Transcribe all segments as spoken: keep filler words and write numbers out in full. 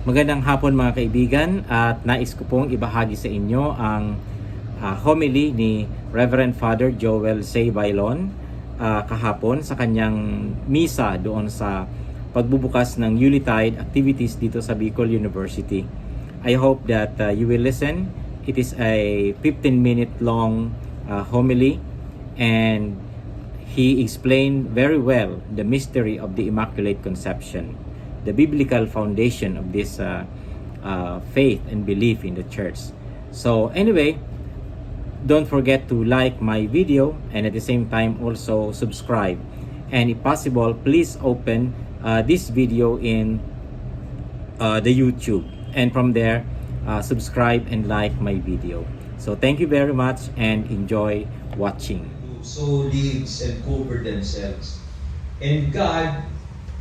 Magandang hapon, mga kaibigan, at nais ko pong ibahagi sa inyo ang, ah, homily ni Reverend Father Joel Say Bailon, ah, kahapon sa kanyang misa doon sa pagbubukas ng Yuletide activities dito sa Bicol University. I hope that, ah, you will listen. It is a fifteen minute long, ah, homily, and he explained very well the mystery of the Immaculate Conception, the biblical foundation of this, uh, uh, faith and belief in the church. So anyway, don't forget to like my video and at the same time also subscribe. And if possible, please open, uh, this video in, uh, the YouTube. And from there, uh, subscribe and like my video. So thank you very much and enjoy watching. Who sow leaves and cover themselves. And God,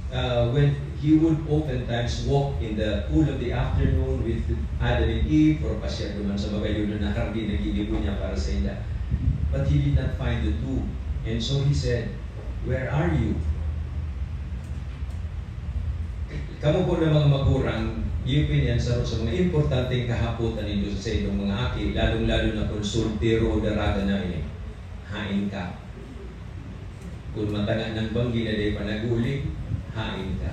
uh, when He would oftentimes walk in the cool of the afternoon with Adam and Eve, or pasyar duman sa magayon na hardin na ginibo niya para sa inda. But He did not find the two. And so He said, "Where are you?" Kamo po na mga magurang, iyo po yan sa, sa mga importanteng kahapotan nindo sa saindong mga aki, lalong-lalo na kung soltero o daraga na ini. Hain ka. Kung matanga nang banggi na dai pa naguli, hain ka.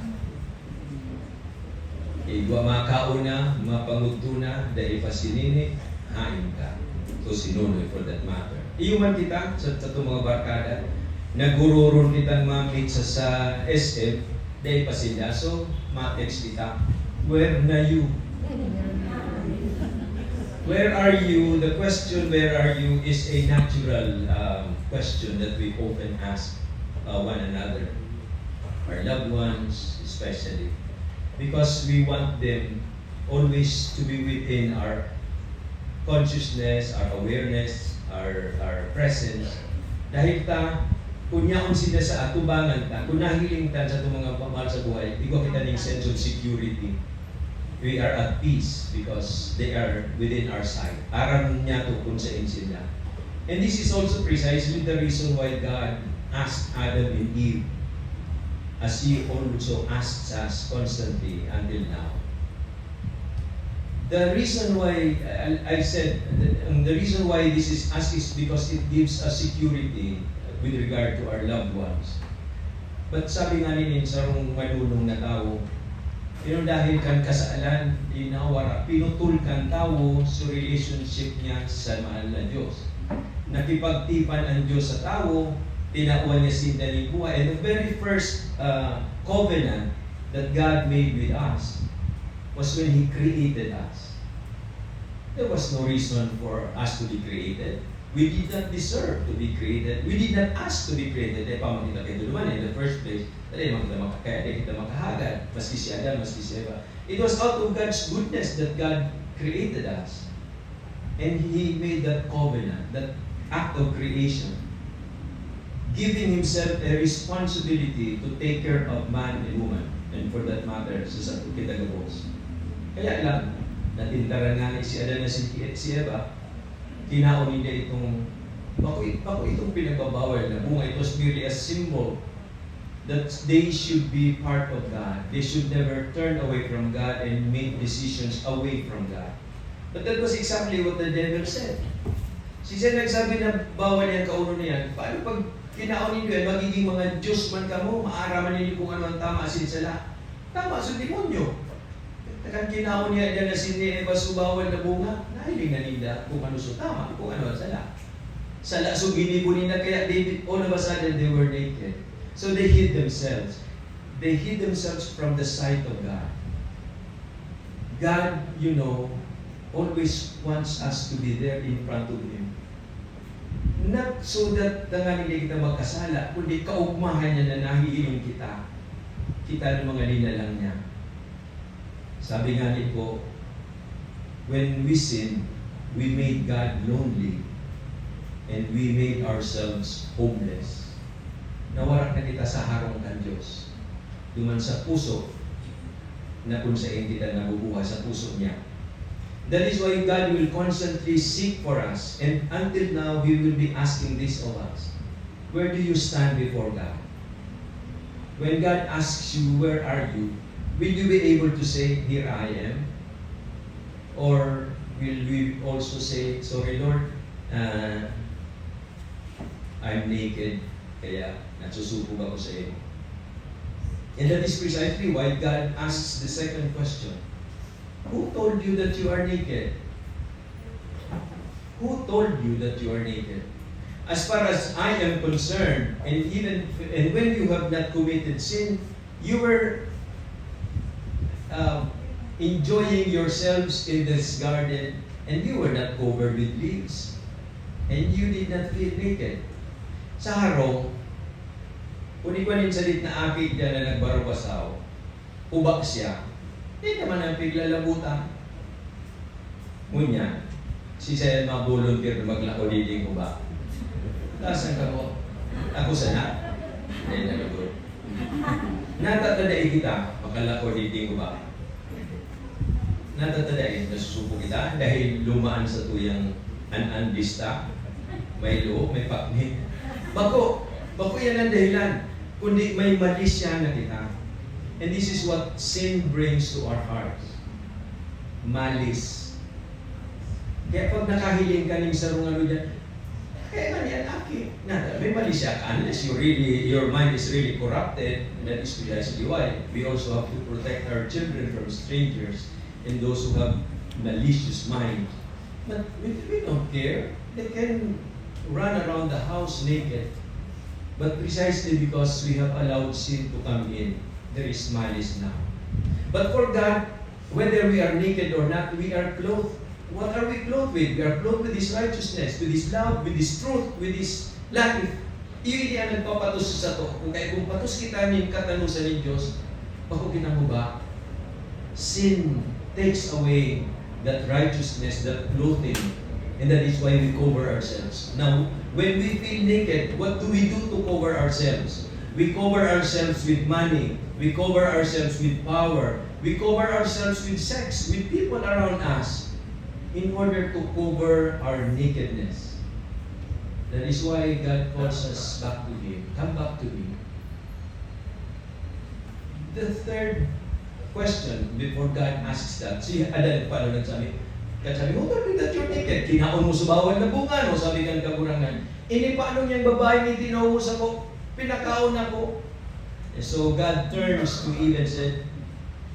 Igwa makaon na, mapangudto na, dai pa sinini, hain ka. So, si Nonoy for that matter. Iyo man kita, sa, sa itong mga barkada, naghuroron kitang mamit sa, sa S M, dai pa sinda. So, ma-text kita, "Where na you? Where are you?" The question, "Where are you?" is a natural, um, question that we often ask, uh, one another, our loved ones especially, because we want them always to be within our consciousness, our awareness, our, our presence. Dahil ta, kung yaon sila sa atubangan ta, kung nahiling ta sa itong mga pamahal sa buhay, igwa kita ning sense of security. We are at peace because they are within our sight. Aram niya to kung sain sila. And this is also precisely the reason why God asked Adam and Eve, as He also asks us constantly until now. The reason why, I, I said, the, um, the reason why this is asked is because it gives us security with regard to our loved ones. But sabi nga nin sarong madunong na tawo, pero dahil kan kasalan, di nawara, pinutol kan tawo so relationship niya sa mahal na Diyos. Nakipagtipan ang Diyos sa tawo, tinawan niya sinda nin buhay. And the very first, uh, covenant that God made with us was when He created us. There was no reason for us to be created. We did not deserve to be created. We did not ask to be created. Dai pa man kita pinaduluman in the first place. Dai man kita maka-, kaya dai kita makahagad. Maski si Adan, maski si Eva. It was out of God's goodness that God created us. And He made that covenant, that act of creation, giving Himself a responsibility to take care of man and woman, and for that matter, sa sato kita gabos. Kaya lang, natindaran nga ni si Adan na si, si Eva, kinaon ninda itong, bako, bako itong pinagbabawal na bunga. It was merely a symbol that they should be part of God. They should never turn away from God and make decisions away from God. But that was exactly what the devil said. Si Satan nagsabi na bawal yan, kauno na yan. Paano pag kinaon nindo yan, magiging mga Diyos man kamo, maaraman nindo kung ano ang tama asin sala? Tama sa demonyo. Takan kinaon niya yan na si Eva sa bawal na bunga, nahiling na ninda kung ano sa tama, kung ano ang sala. Sala so ginibo ninda, kaya they, all of a sudden, they were naked. So they hid themselves. They hid themselves from the sight of God. God, you know, always wants us to be there in front of Him. Not so that tanganing di kita magkasala, kundi kaugmahan niya na nahihiling kita. Kita ng mga linalang niya. Sabi nga ni po, when we sin, we made God lonely and we made ourselves homeless. Nawara na kita sa harong kan Diyos. Duman sa puso na kung saan kita nabubuhay, sa puso niya. That is why God will constantly seek for us, and until now, He will be asking this of us. Where do you stand before God? When God asks you, "Where are you?" Will you be able to say, "Here I am"? Or will we also say, "Sorry, Lord, uh, I'm naked, kaya nagsusubog ako sa iyo"? And that is precisely why God asks the second question, "Who told you that you are naked? Who told you that you are naked?" As far as I am concerned, and even and when you have not committed sin, you were uh, enjoying yourselves in this garden, and you were not covered with leaves, and you did not feel naked. Sa harong, kung ikaw nin sadit na aki dyan na nagbarubasaw, uba siya, di naman ang piglalabutan. Ngunyan, si Sel mga volunteer na maglako diding uba. Taas ang kamot. Ako sana? Hindi, nalugod. Natatadai kita, makalako diding uba. Natatadai, nasusuko kita dahil lumaan sa tuyang an-an bista. May loob, may pakni. Bako, bako yan ang dahilan. Kundi may malisya na kita. And this is what sin brings to our hearts. Malice. Kaya pag nakahiling ka ning sarong ano dyan, kaya man yan, aki, na, may malisya ka. Unless you really, your mind is really corrupted, that is precisely why we also have to protect our children from strangers and those who have malicious minds. But we, we don't care. They can run around the house naked. But precisely because we have allowed sin to come in, there is malice now. But for God, whether we are naked or not, we are clothed. What are we clothed with? We are clothed with His righteousness, with His love, with His truth, with His life. Iyo ini ang nagpapatos sa sato. Kung kaya kung patos kita nin katanosan nin Dios, bako kita mo ba? Sin takes away that righteousness, that clothing, and that is why we cover ourselves. Now, when we feel naked, what do we do to cover ourselves? We cover ourselves with money. We cover ourselves with power. We cover ourselves with sex, with people around us, in order to cover our nakedness. That is why God calls us back to Him. Come back to me. The third question before God asks that, si Adan paano nagsabi? Nagsabi, "Who told you that you're naked? Kinaon mo sa bawal na bunga, no?" Sabi kan Kagurangnan. "Ini paano niyang babae ni tinaw mo sa ko? Pinakaon ako." And so God turns to Eve and said,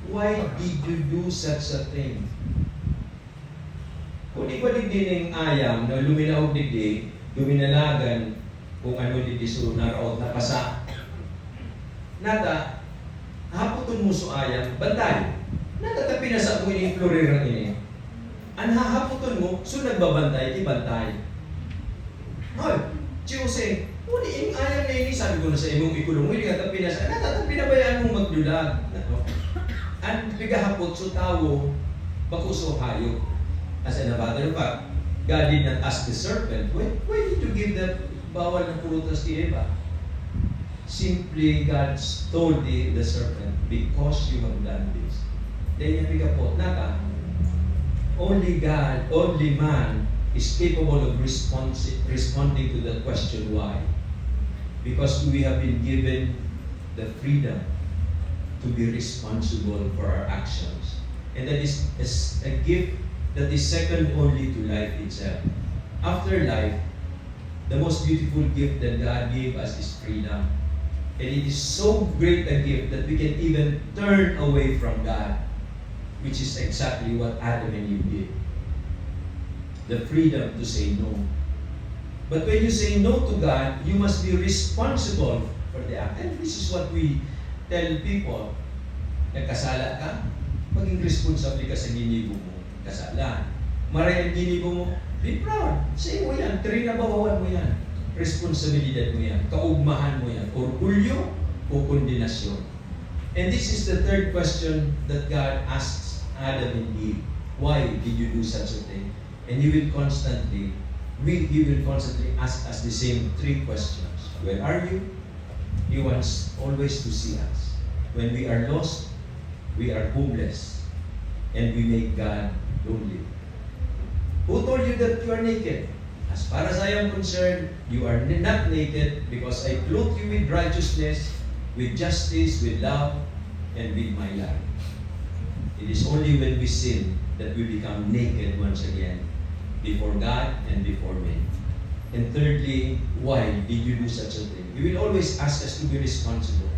"Why did you do such a thing?" Kung igwa digdi ning ayam na luminaog digdi, duminalagan kung ano digdi so naraot na pasa. Nata, hapoton mo so ayam, bantay. Nata ta pinasa mo ining florirang ini. An hahapoton mo, so nagbabantay, ibantay. Hoy, si Jose, huli ing ayam na ini, sabi ko na sa imong ikulong mo, hindi ka ta pinasa, nata ta pinabayaan mong magdulag. Ano? An pigahapot so tawo, bako so hayop. As a matter of fact, God did not ask the serpent, "Why, why did you give that bawal na prutas kay Eva?" Simply, God told the, the serpent, "Because you have done this." Dai niya pigapot, nata, only God, only man is capable of responsi-, responding to the question why. Because we have been given the freedom to be responsible for our actions. And that is, is a gift that is second only to life itself. After life, the most beautiful gift that God gave us is freedom. And it is so great a gift that we can even turn away from God, which is exactly what Adam and Eve did. The freedom to say no. But when you say no to God, you must be responsible for the act. And this is what we tell people. Nagkasala ka, maging responsable ka sa ginibo mo. Kasalan. Maray ang ginibo mo, be proud. Sa imo yan, trinabahoan mo yan. Responsibilidad mo yan. Kaugmahan mo yan. Orgulyo o kondenasyon. And this is the third question that God asks Adam and Eve. "Why did you do such a thing?" And He will constantly, we, He will constantly ask us the same three questions. "Where are you?" He wants always to see us. When we are lost, we are homeless, and we make God lonely. "Who told you that you are naked?" As far as I am concerned, you are n-, not naked, because I clothe you with righteousness, with justice, with love, and with my life. It is only when we sin that we become naked once again before God and before men. And thirdly, why did you do such a thing? He will always ask us to be responsible.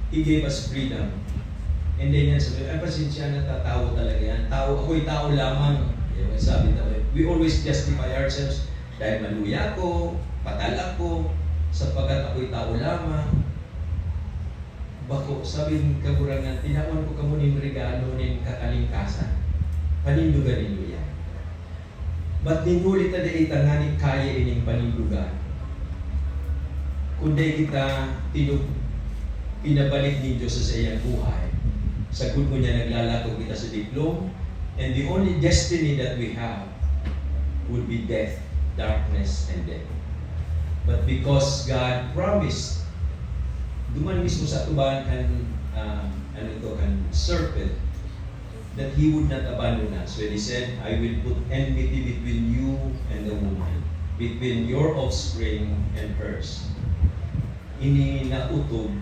He gave us freedom. And then yan sabi, "Ay, pasensya na, tao talaga yan. Tao, ako'y tao lamang." Yan ang sabi tayo. We always justify ourselves. "Dahil maluya ako, patal ako, sapagkat ako'y tao lamang." Bako, sabi nin Kagurangnan, "Tinawan ko kamo nin regalo nin katalingkasan. Panindogan nindo yan." But nin huli ta dai tangani kaya ining panindogan, kun dai kita tinug-, pinabalik nin Diyos sa saiyang buhay, sagkod ngunyan naglalakog kita sa diklom, and the only destiny that we have would be death, darkness, and death. But because God promised, duman mismo sa atubangan kan, ah, ano to, kan serpent, that He would not abandon us when He said, "I will put enmity between you and the woman, between your offspring and hers." Ini nautob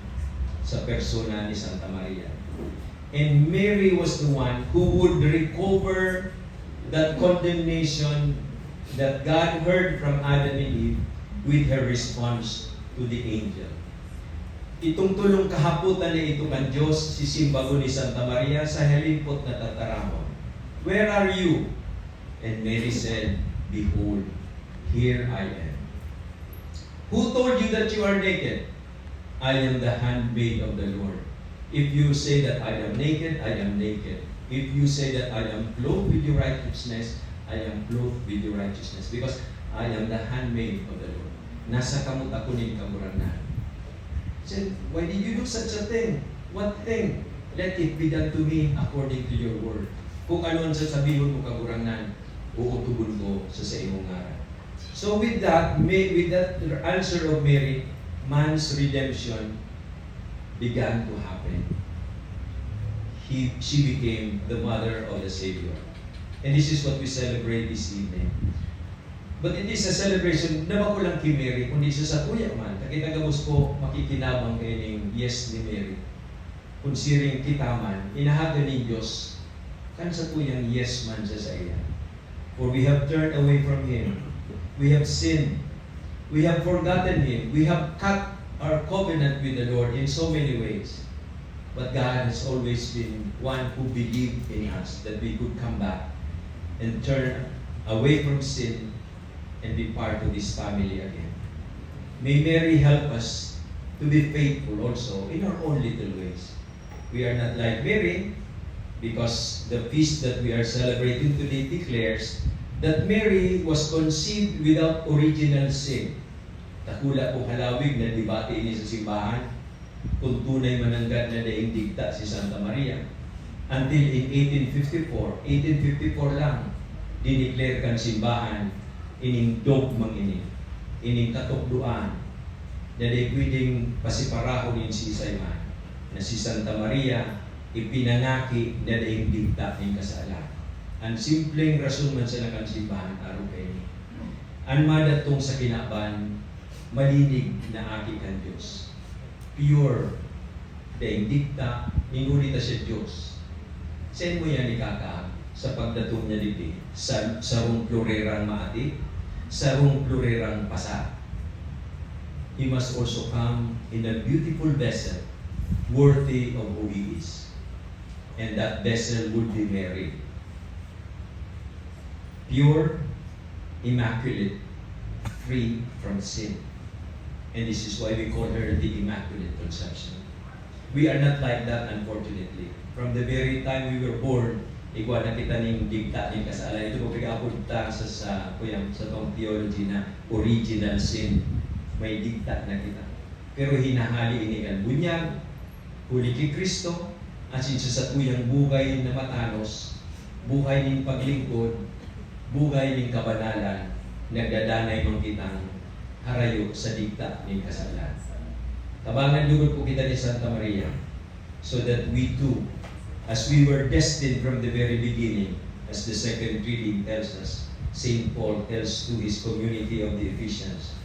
sa persona ni Santa Maria. And Mary was the one who would recover that condemnation that God heard from Adam and Eve with her response to the angel. Itong tolong kahapotan na ito kan Diyos, sisimbagon ni Santa Maria sa halimpot na tataramon, "Where are you?" And Mary said, "Behold, here I am." "Who told you that you are naked?" "I am the handmaid of the Lord. If you say that I am naked, I am naked. If you say that I am clothed with your righteousness, I am clothed with your righteousness, because I am the handmaid of the Lord." Nasa kamot ako nin Kagurangnan. Said, "Why did you do such a thing?" "What thing?" "Let it be done to me according to your word." Kung ano ang sasabihon mo, Kagurangnan, uutubon ko sa saimong ngaran. So with that, may, with that answer of Mary, man's redemption began to happen. He, she became the mother of the Savior. And this is what we celebrate this evening. But it is a celebration na bako lang ki Mary, kundi sa satuya man. Ta kita gabos po makikinabang kaining yes ni Mary. Kun siring kita man, inahaga nin Diyos kan satuyang yes man sa saiya. For we have turned away from Him. We have sinned. We have forgotten Him. We have cut our covenant with the Lord in so many ways. But God has always been one who believed in us, that we could come back and turn away from sin and be part of His family again. May Mary help us to be faithful also in our own little ways. We are not like Mary, because the feast that we are celebrating today declares that Mary was conceived without original sin. Dakula pong halawig na debate ini sa simbahan, kun tunay mananggad na daing digta si Santa Maria. Until in eighteen fifty-four, eighteen fifty-four lang, dineclare kan simbahan ining dogmang ini, ining katukdoan, na dai pwedeng pasiparahon nin siisay man, na si Santa Maria ipinangaki na daing digta nin kasalan. An simpleng rason man sana kan simbahan arog kaini. An madatong sa kinaban, malinig na aki kan Dios. Pure, daing digta, nin huli ta siya Dios. Saen mo yan ikakaag sa pagdatong niya digdi, sa sarong plurerang maati, sarong plurerang pasa. He must also come in a beautiful vessel, worthy of who he is. And that vessel would be Mary. Pure, immaculate, free from sin. And this is why we call her the Immaculate Conception. We are not like that, unfortunately. From the very time we were born, igwa na kita ning digta nin kasalan. Ito po pag-aapod ta sa, sa, kuyang, sa tong theology na original sin. May digta na kita. Pero hinahali ini kan bunyag, huli ki Cristo, asin sa satuyang buhay na matanos, buhay nin paglingkod, buhay nin kabanalan, nagdadanay man kitang harayo sa digta nin kasalan. Tabangan lugod po kita ni Santa Maria, so that we too, as we were destined from the very beginning, as the second reading tells us, Saint Paul tells to his community of the Ephesians,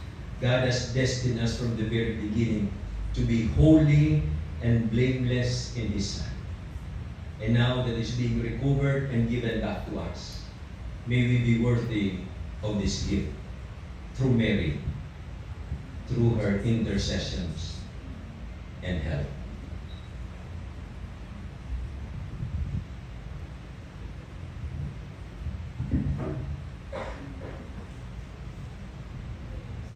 God has destined us from the very beginning to be holy and blameless in His sight. And now that is being recovered and given back to us, may we be worthy of this gift through Mary, through her intercessions and help.